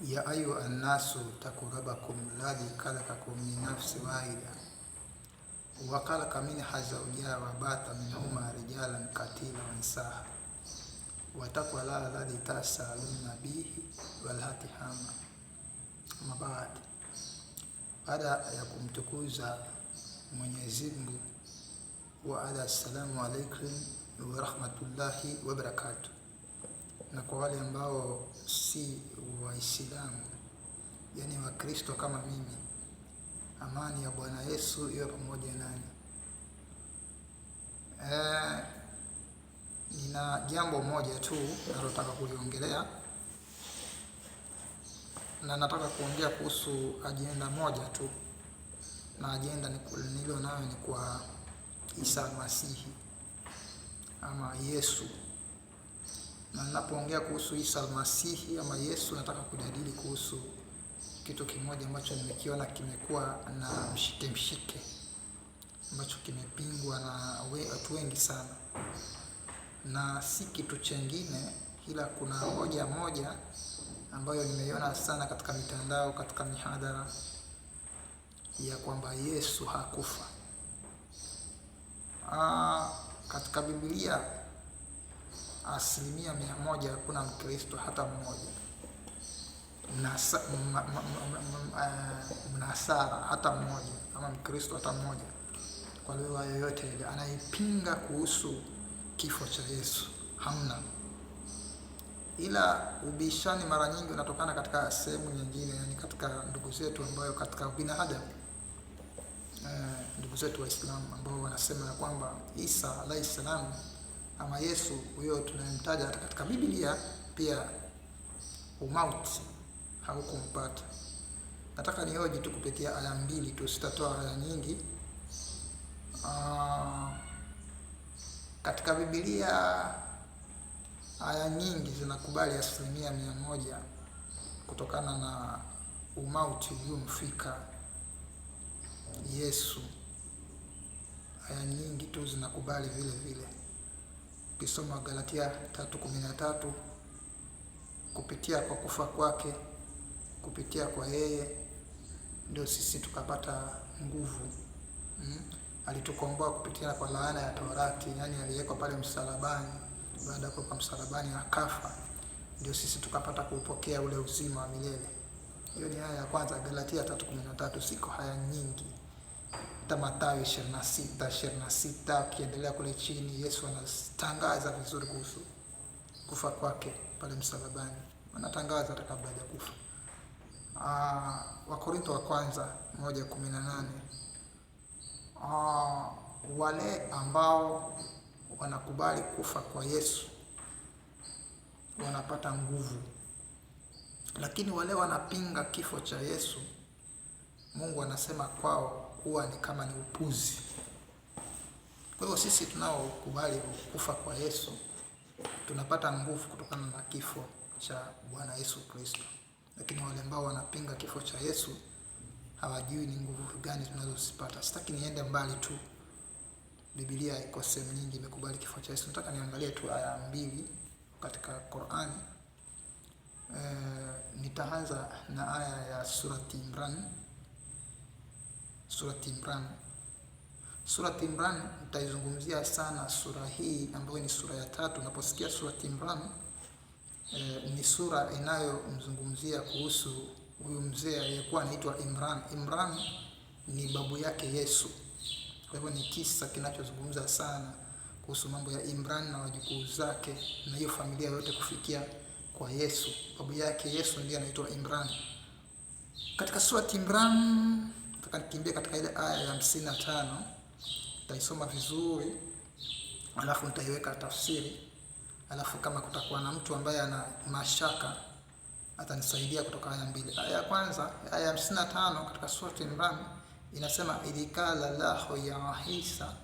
Ya ayuha nnasu ttaqu rabbakum alladhi khalaqakum min nafsin wahida wa khalaqa minha zawjaha wa batha minhuma rijalan katira wa nisaa wattaqu llaha alladhi tasaaluna bihi wal arhama. Amma baad, baada ya kumtukuza Mwenyezi Mungu wa ala, assalamu alaikum wa rahmatullahi wa barakatuh. Na kwa wale ambao si Waislamu, yani Wakristo kama mimi, amani ya Bwana Yesu iwe pamoja nani. Nina jambo moja tu nalotaka kuliongelea na nataka kuongea kuhusu ajenda moja tu, na ajenda nilio nayo ni kwa Isa Masihi ama Yesu. Na ninapoongea kuhusu Isa Masihi ama Yesu, nataka kujadili kuhusu kitu kimoja ambacho nimekiona kimekuwa na mshike mshike, ambacho kimepingwa na watu wengi sana, na si kitu chengine, ila kuna hoja moja ambayo nimeiona sana katika mitandao, katika mihadhara ya kwamba Yesu hakufa. Katika Biblia 100% hakuna Mkristo hata mmoja mnasara hata mmoja ama Mkristo hata mmoja kwa lugha yoyote ile anaipinga kuhusu kifo cha Yesu, hamna. Ila ubishani mara nyingi unatokana katika sehemu nyingine, yani katika ndugu zetu ambayo katika binadamu ndugu zetu Waislamu ambao wanasema ya kwamba Isa alayhi salam ama Yesu huyo tunayemtaja katika Biblia pia umauti haukumpata. Nataka nihoji tu kupitia aya mbili tu, sitatoa aya nyingi. Katika Biblia aya nyingi zinakubali 100% kutokana na umauti uliomfika Yesu. Aya nyingi tu zinakubali vile vile. Ukisoma Galatia 3:13, kupitia kwa kufa kwake, kupitia kwa yeye ndio sisi tukapata nguvu. Alitukomboa kupitia kwa laana ya Torati, yani aliwekwa pale msalabani. Baada ya kuwekwa msalabani akafa, ndio sisi tukapata kuupokea ule uzima wa milele. Hiyo ni aya ya kwanza, Galatia 3:13. Siko haya nyingi, hata Mathayo 26:26 ukiendelea kule chini, Yesu anatangaza vizuri kuhusu kufa kwake pale msalabani, anatangaza hata kabla hajakufa. Wakorintho wa kwanza 1:18, wale ambao wanakubali kufa kwa Yesu wanapata nguvu, lakini wale wanapinga kifo cha Yesu, Mungu anasema kwao huwa ni kama ni upuzi. Kwa hiyo sisi tunaokubali kufa kwa Yesu tunapata nguvu kutokana na kifo cha Bwana Yesu Kristo, lakini wale ambao wanapinga kifo cha Yesu hawajui ni nguvu gani tunazozipata. Sitaki niende mbali tu, Biblia iko sehemu nyingi imekubali kifo cha Yesu. Nataka niangalie tu aya mbili katika Qur'ani. Nitaanza na aya ya Surati Imran. Surati Imran, Surati Imran nitaizungumzia sana sura hii ambayo ni sura ya tatu. Unaposikia Surati Imran ni sura inayomzungumzia kuhusu huyu mzee aliyekuwa anaitwa Imran. Imran ni babu yake Yesu. Kwa hivyo ni kisa kinachozungumza sana kuhusu mambo ya Imran na wajukuu zake na hiyo familia yote kufikia kwa Yesu. Babu yake Yesu ndiye anaitwa Imran. Katika Surati Imran, nataka nikimbie katika ile aya ya 55, nitaisoma vizuri alafu nitaiweka tafsiri, alafu kama kutakuwa na mtu ambaye ana mashaka atanisaidia kutoka aya mbili. Aya ya kwanza, aya ya 55 katika Surati Imran inasema idhikala lahu ya Isa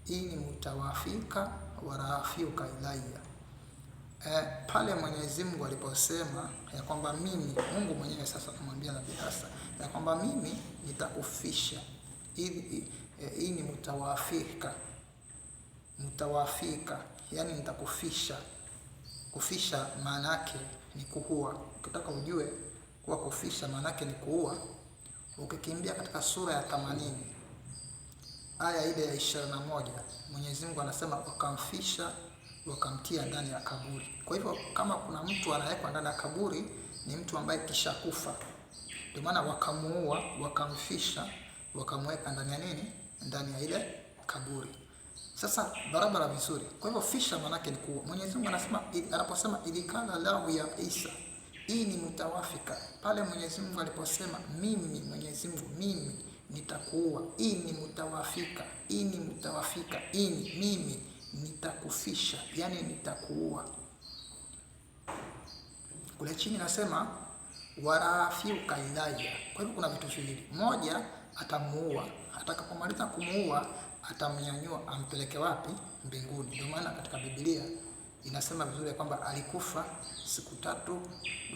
ini mutawafika wa rafiuka ilayya. Pale Mwenyezi Mungu aliposema ya kwamba mimi Mungu mwenyewe sasa anamwambia Nabii Isa ya kwamba mimi nitakufisha, ini mutawafika, mutawafika, yani nitakufisha. Kufisha maana yake ni kuua. Ukitaka ujue Kuwa kufisha maanake ni kuua. Ukikimbia katika sura ya 80 aya ile ya 21, Mwenyezi Mungu anasema wakamfisha wakamtia ndani ya kaburi. Kwa hivyo kama kuna mtu anawekwa ndani ya kaburi ni mtu ambaye kishakufa. Ndio maana wakamuua, wakamfisha, wakamweka ndani ya nini? Ndani ya ile kaburi. Sasa barabara vizuri. Kwa hivyo fisha maanake ni kuua. Mwenyezi Mungu anasema, anaposema ilikala lahu ya Isa, hii ni mutawafika. Pale Mwenyezi Mungu aliposema mimi Mwenyezi Mungu mimi nitakuua, hii ni mutawafika, hii ni mutawafika, hii ni mimi nitakufisha, yani nitakuua. Kule chini nasema warafiuka ilaya. Kwa hivyo kuna vitu viwili, moja atamuua, atakapomaliza kumuua atamnyanyua ampeleke wapi? Mbinguni. Ndio maana katika Biblia inasema vizuri ya kwamba alikufa siku tatu,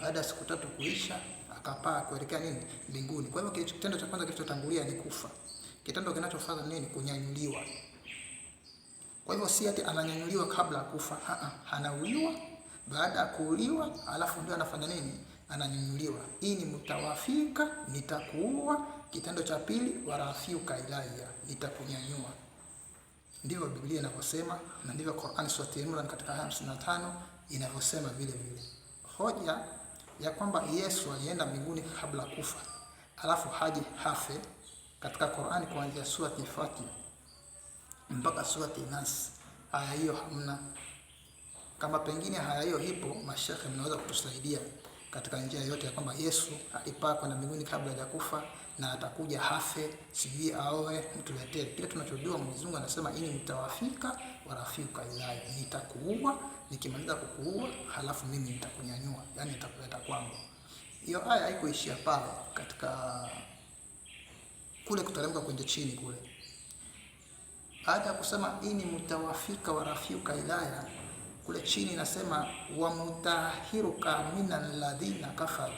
baada ya siku tatu kuisha akapaa kuelekea nini? Mbinguni. Kwa hivyo kitendo cha kwanza kilichotangulia ni kufa. Kitendo kinachofuata nini? Kunyanyuliwa. Kwa hivyo si ati ananyanyuliwa kabla ya kufa, anauliwa, baada ya kuuliwa alafu ndio anafanya nini? Ananyanyuliwa. Hii ni mutawafika, nitakuua. Kitendo cha pili, warafiuka ilaya, nitakunyanyua. Ndivyo Biblia inavyosema na ndivyo Qur'an Surah Imran katika aya 55 inavyosema vile vile. Hoja ya kwamba Yesu alienda mbinguni kabla kufa, alafu haje hafe, katika Qur'an kuanzia Surah Fatiha mpaka Surah Nas, aya hiyo hamna. Kama pengine haya hiyo ipo, mashekhe mnaweza kutusaidia katika njia yote ya kwamba Yesu alipaa kwenda mbinguni kabla hajakufa na atakuja hafe, sijui aoe, mtuletee. Kile tunachojua Mwenyezi Mungu anasema ini nitawafika warafika ilai, nitakuua, nikimaliza kukuua halafu mimi nitakunyanyua, yani nitakuleta kwangu. Hiyo aya haikuishia pale katika kule kuteremka kwenye chini kule. Baada ya kusema ini mutawafika warafika ilaya, kule chini inasema wamutahiruka minal ladhina kafaru,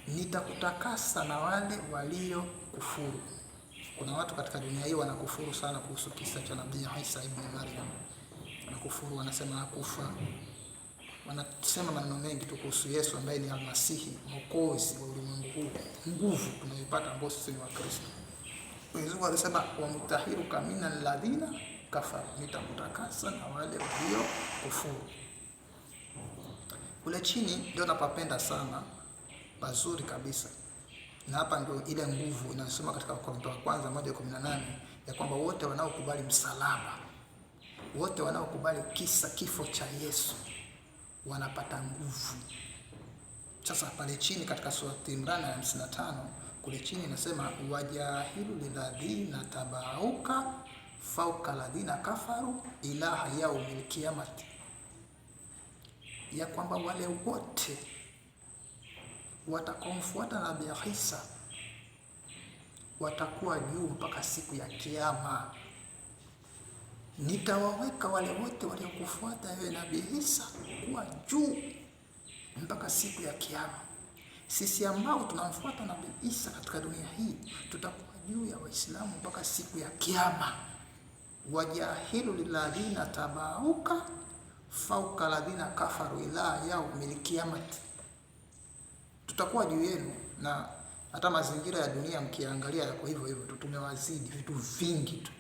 nitakutakasa na wale walio kufuru. Kuna watu katika dunia hii wanakufuru sana kuhusu kisa cha Nabii Isa ibn Maryam. Wanakufuru, wanasema hakufa, wanasema maneno mengi tu kuhusu Yesu ambaye ni Almasihi, mwokozi wa ulimwengu huu, nguvu tunayoipata ambao sisi ni Wakristo. Mwenyezi Mungu alisema wamutahiruka minal ladhina kafaru, nitakutakasa na wale walio kufuru. Kule chini ndio napapenda sana, pazuri kabisa. Na hapa ndio ile nguvu inasoma katika Wakorintho wa kwanza 1:18 ya kwamba wote wanaokubali msalaba, wote wanaokubali kisa kifo cha Yesu wanapata nguvu. Sasa pale chini katika Sura Imran ya 55 kule chini inasema wajahilu liladhina tabauka fauka ladhina kafaru ilaha yaumil qiyamati, ya kwamba wale wote watakaomfuata Nabii Isa watakuwa juu mpaka siku ya Kiyama. Nitawaweka wale wote waliokufuata wewe Nabii Isa kuwa juu mpaka siku ya Kiyama. Sisi ambao tunamfuata Nabii Isa katika dunia hii tutakuwa juu ya Waislamu mpaka siku ya Kiyama. Wajahilu liladhina tabauka fauka ladhina kafaru ila yaumil qiyamati, tutakuwa juu yenu. Na hata mazingira ya dunia mkiangalia yako hivyo hivyo tu, tumewazidi vitu vingi tu.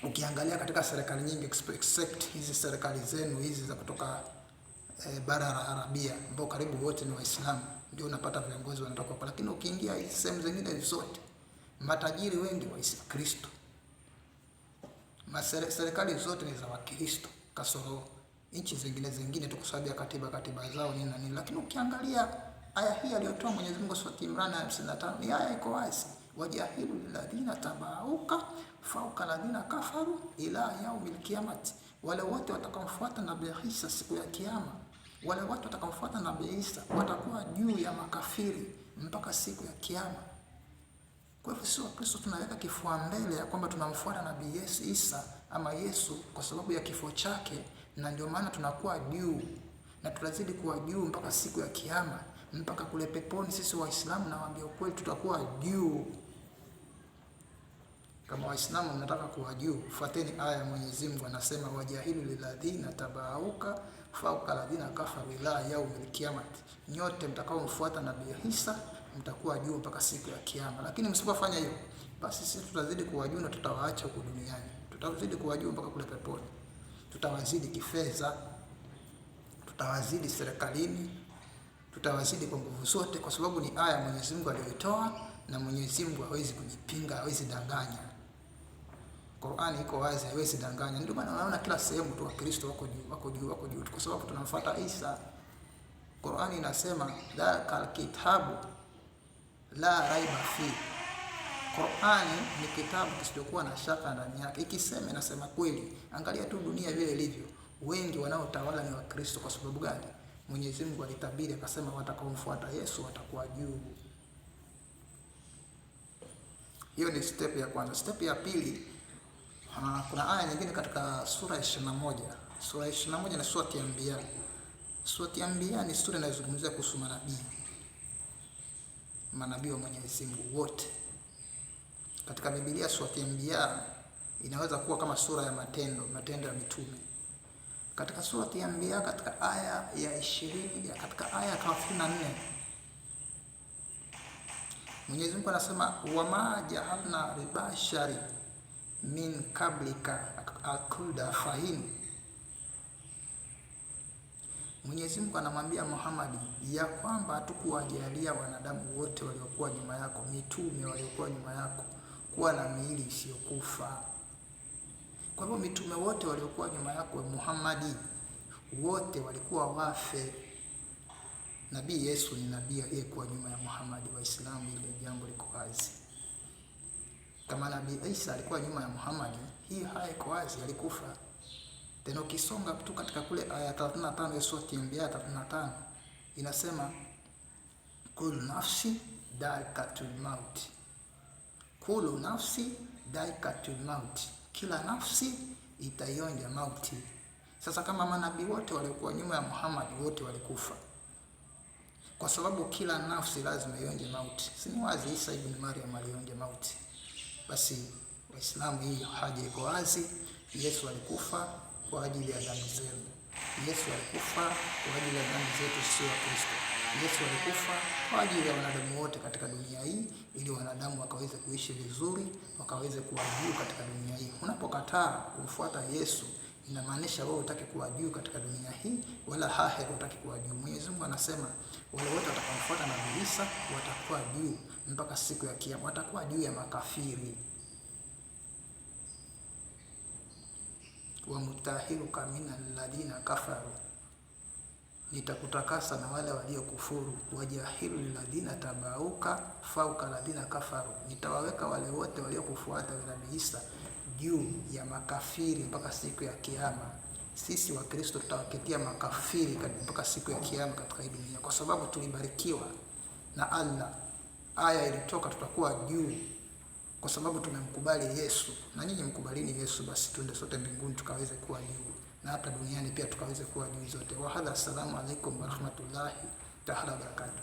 Ukiangalia katika serikali nyingi except hizi serikali zenu hizi za kutoka bara la Arabia ambao karibu wote ni Waislamu, ndio unapata viongozi wanatoka huko, lakini ukiingia hizi sehemu zingine zote matajiri wengi wa Kristo, serikali zote ni za Wakristo kasoro nchi zingine zingine tu kwa sababu ya katiba zao nini na nini. Lakini ukiangalia aya hii aliyotoa Mwenyezi Mungu Sura Imran aya 55 ni aya iko wazi, wajahilu lilladhina tabauka fauka ladhina kafaru ila yaumil qiyamati, wale wote watakaomfuata Nabii Isa siku ya Kiyama, wale watu watakaomfuata Nabii Isa watakuwa juu ya makafiri mpaka siku ya Kiyama. Kwa hivyo sisi Wakristo tunaweka kifua mbele ya kwamba tunamfuata Nabii Yesu Isa ama Yesu kwa sababu ya kifo chake, na ndio maana tunakuwa juu na tutazidi kuwa juu mpaka siku ya Kiyama, mpaka kule peponi. Sisi Waislamu, nawaambia ukweli, tutakuwa juu. Kama Waislamu mnataka kuwa juu, fuateni aya ya Mwenyezi Mungu, anasema wajahilu liladhina tabauka fauka ladhina kafaru ila yaumil qiyamati, nyote mtakaomfuata Nabii Isa mtakuwa juu mpaka siku ya Kiyama. Lakini msipofanya hiyo, basi sisi tutazidi kuwa juu na tutawaacha huku duniani, tutazidi kuwa juu mpaka kule peponi. Tutawazidi kifedha, tutawazidi serikalini, tutawazidi kwa nguvu zote, kwa sababu ni aya Mwenyezi Mungu aliyoitoa, na Mwenyezi Mungu hawezi kujipinga, hawezi danganya. Qur'ani iko wazi, haiwezi danganya. Ndio maana unaona kila sehemu tu Wakristo wako juu, wako juu, wako juu, kwa sababu tunamfuata Isa. Qur'ani inasema dhakal kitabu la raiba fi. Qur'ani ni kitabu kisichokuwa na shaka ndani yake, ikisema inasema kweli. Angalia tu dunia vile ilivyo, wengi wanaotawala ni Wakristo. Kwa sababu gani? Mwenyezi Mungu alitabiri akasema, watakaomfuata Yesu watakuwa juu. Hiyo ni step ya kwanza. Step ya pili, kuna aya nyingine katika sura ya 21. Sura ya 21 ni sura ya Anbiya. Sura ya Anbiya ni sura inayozungumzia kuhusu manabii, manabii wa Mwenyezi Mungu wote. Katika Biblia sura ya Anbiya inaweza kuwa kama sura ya matendo, matendo ya mitume. Katika sura ya Anbiya katika aya ya 20, katika aya ya 34 Mwenyezi Mungu anasema wama ja'alna libashari min kablika akulda fahin. Mwenyezi Mungu anamwambia Muhammad ya kwamba hatukuwajalia wanadamu wote waliokuwa nyuma yako, mitume waliokuwa nyuma yako, kuwa na miili isiyokufa. Kwa hivyo mitume wote waliokuwa nyuma yako Muhammad, wote walikuwa wafe. Nabii Yesu ni nabii aliyekuwa nyuma ya Muhammad. Waislamu, ile jambo liko wazi. Kama Nabii Isa alikuwa nyuma ya Muhammad, hii haya iko wazi, alikufa. Tena ukisonga tu katika kule aya 35 ya sura Anbiya 35 inasema kullu nafsi daikatul maut, kullu nafsi daikatul maut, kila nafsi itaionja mauti. Sasa kama manabii wote waliokuwa nyuma ya Muhammad wote walikufa, kwa sababu kila nafsi lazima ionje mauti. Si ni wazi Isa ibn Maryam alionja mauti? Basi Waislamu, hii haja iko wazi. Yesu alikufa kwa ajili ya dhambi zenu. Yesu alikufa kwa ajili ya dhambi zetu sisi wa Kristo. Yesu alikufa kwa ajili ya wanadamu wote katika dunia hii, ili wanadamu wakaweze kuishi vizuri, wakaweze kuwa juu katika dunia hii. Unapokataa kumfuata Yesu, inamaanisha wewe hutaki kuwa juu katika dunia hii, wala haheri hutaki kuwa juu. Mwenyezi Mungu anasema wale wote watakaomfuata Nabii Isa watakuwa juu mpaka siku ya Kiyama, watakuwa juu ya makafiri. Wa mutahiruka min alladhina kafaru, nitakutakasa na wale waliokufuru. Wajahilu alladhina tabauka fauka alladhina kafaru, nitawaweka wale wote waliokufuata Nabii Isa juu ya makafiri mpaka siku ya Kiyama. Sisi Wakristo tutawaketia makafiri mpaka siku ya Kiyama katika hii dunia, kwa sababu tulibarikiwa na Allah. Aya ilitoka, tutakuwa juu kwa sababu tumemkubali Yesu. Na nyinyi mkubalini Yesu, basi tuende sote mbinguni tukaweze kuwa juu, na hata duniani pia tukaweze kuwa juu zote. Wa hadha, assalamu alaikum warahmatullahi taala wabarakatuh.